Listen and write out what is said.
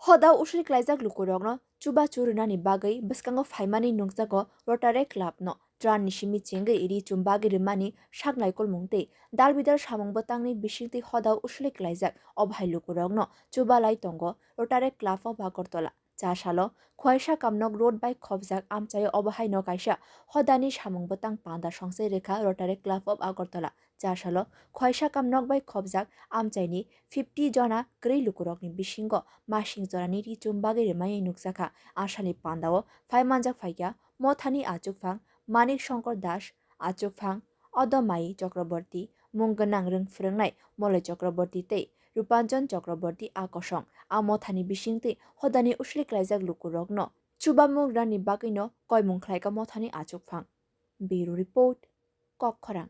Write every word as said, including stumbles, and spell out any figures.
Hoda usri klaijak lukurokno chubachu rwnani bagwi bwskango phaimani nukjago Rotary Club no tran ni simi chengwi ri chumbagwi rwmani sak naikolmung tei dalbidal samung bwtangni bisingtwi hoda usri klaijak obo hai lukurokno chubalai tongo Rotary Club of Agartala. Cha salo Khwaisa Kamnok road bai khopjak amchaio obo haino kaisa hodani samung bwtang panda songchai rwkha Rotary Club of Agartala. Cha salo Khwaisa Kamnok bai khopjak amchaini fifty jona kwrwi lukurokni bisingo masing jorani ri chumbagwi rwmani nukjakha. Asani pandao phai manjak phaikha Mothani achukphang Manik Shankar Das, achukphang Odomai Chakraborty, mung gwnang rwng phwrwngnai Moloi Chakraborty tei Rupanjan Chakraborty a kosong. A mothani bisingtwi hodani usli klaijak lukurokno chubamung rani bagwino koimung khlaikha mothani achukphang. Bureau Report, Kokkhorang.